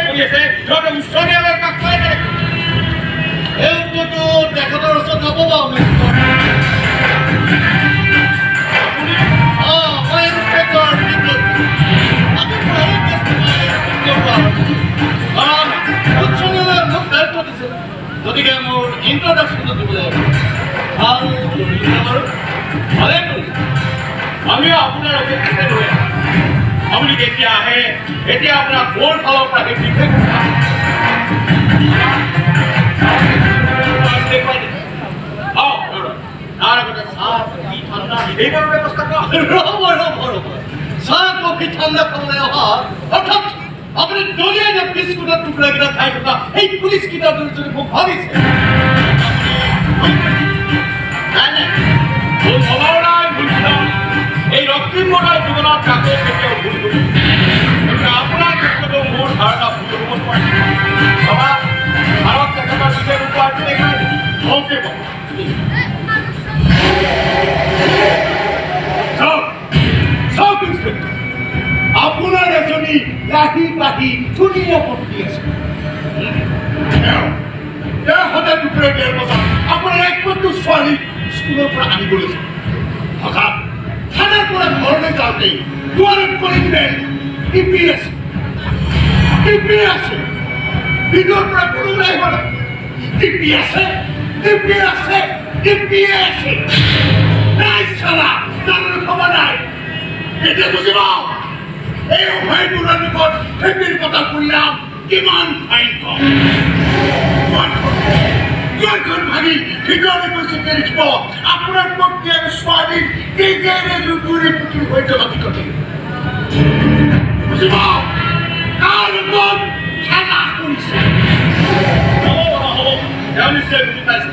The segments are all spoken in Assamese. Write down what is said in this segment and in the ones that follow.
কৰি আছে সিহঁতে উচ্চ ন্যায়ালয়ৰ কাষ পাই কেনেকৈ? এই উত্তৰটো তেখেতৰ ওচৰত নাপাব। মই ইন্সপেক্টৰ বিদ্যুৎ। আজিৰ পৰা এই কেছটো মই কাৰণ উচ্চ ন্যায়ালয়ে মোক দায়িত্ব দিছে, গতিকে মোৰ ইন্ট্ৰডাকশ্যনটো দিব লাগিব। ভাল কৰিছে বাৰু, ভালে কৰিছে। আমিও আপোনাৰ অপেক্ষাতে ৰৈ আছোঁ। আপুনি কেতিয়া আহে, এতিয়া আপোনাক মোৰ ফালৰ পৰা সেই বিশেষ দেখুৱাই দিম। তাৰ আগতে চাহ কফি ঠাণ্ডা এইবোৰৰ ব্যৱস্থা কৰা। ৰ'ব ৰ'ব ৰ'ব, চাহ কফি ঠাণ্ডা খাবলৈ অহা অৰ্থাৎ আপুনি দলিয়াই দিয়া বিস্কুটৰ টুকুৰাকেইটা খাই থকা এই পুলিচকেইটা যদি মোক ভাবিছে, নাই নাই, ভুল ভবাও নাই, ভুল বুজাও। এই ৰক্তিম বৰাৰ জীৱনত কাকো কেতিয়াও ভুল বুজিব, গতিকে আপোনাৰ ক্ষেত্ৰতো মোৰ ধাৰণা ভুল হ'ব নোৱাৰে। বাবা, ভাৰত তেখেতৰ বিশেষ উপহাৰটো দেখাই। অ'কে বাবা। চাওক চাওক ইন্সপেক্টৰ, আপোনাৰ এজনী লাহি পাহি ধুনীয়া পত্নী আছে। তেওঁ সদায় দুপৰীয়া 1:30 বজাত আপোনাৰ একমাত্ৰ ছোৱালীক স্কুলৰ পৰা আনিবলৈ যায়। হঠাৎ থানাৰ পৰা ঘৰলৈ যাওঁতে দুৱাৰত কলিং বেল টিপি আছে, টিপি আছে। ভিতৰৰ পৰা কোনো ওলাই আহিব নাই। টিপি আছে, টিপি আছে, টিপিয়ে আছে। নাই চালা, তাৰ খবৰ নাই। এতিয়া বুজিব এই অভয়পুৰৰ লগত খেতিৰ কথা পৰিণাম কিমান ভয়ংকৰ। দুৱাৰখন ভাঙি ভিতৰলৈ গৈ যেতিয়া দেখিব আপোনাৰ পত্নী আৰু ছোৱালীৰ তেজেৰে লুতুৰি পুতুৰি হৈ থকা দিশতে বুজিব কাৰ লগত খেলা কৰিছে। হ'ব বাবা, হ'ব, তেওঁ নিশ্চয় বুজি পাইছে।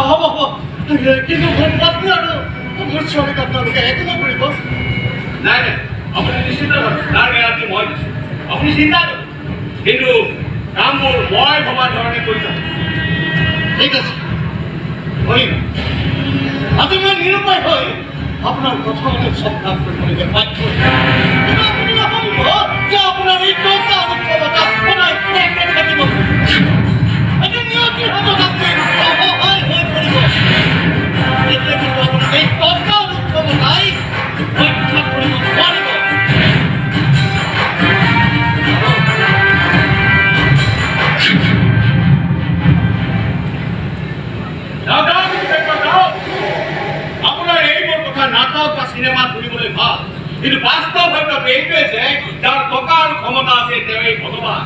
হ'ব হ'ব, কিন্তু মোৰ পত্নী আৰু মোৰ ছোৱালীক আপোনালোকে একো নকৰিব। নাই নাই, আপুনি নিশ্চিত থাকক, তাৰ গেৰাণ্টি মই দিছোঁ। আপুনি চিন্তা নকৰিব, কিন্তু কামবোৰ মই ভবা ধৰণে কৰি যাম। ঠিক আছে, কৰিম। আজি মই নিৰুপায় হৈ আপোনাৰ কথা মতে চব কাম কৰিবলগীয়া বাধ্য। কিন্তু আপুনি নাভাবিব যে আপোনাৰ এই টকা আৰু ক্ষমতা সদায় একে থাকিব। এদিন নিয়তিৰ হাতত আপুনি অসহায় হৈ পৰিব। তেতিয়া কিন্তু আপোনাক এই টকা আৰু ক্ষমতাই ৰক্ষা কৰিব নোৱাৰিব। যাওক যাওক ইন্সপেক্টৰ, যাওক। আপোনাৰ এইবোৰ কথা নাটক বা চিনেমাত শুনিবলৈ ভাল, কিন্তু বাস্তৱ সত্যটো এইটোৱে যে যাৰ টকা আৰু ক্ষমতা আছে তেওঁ এই ভগৱান।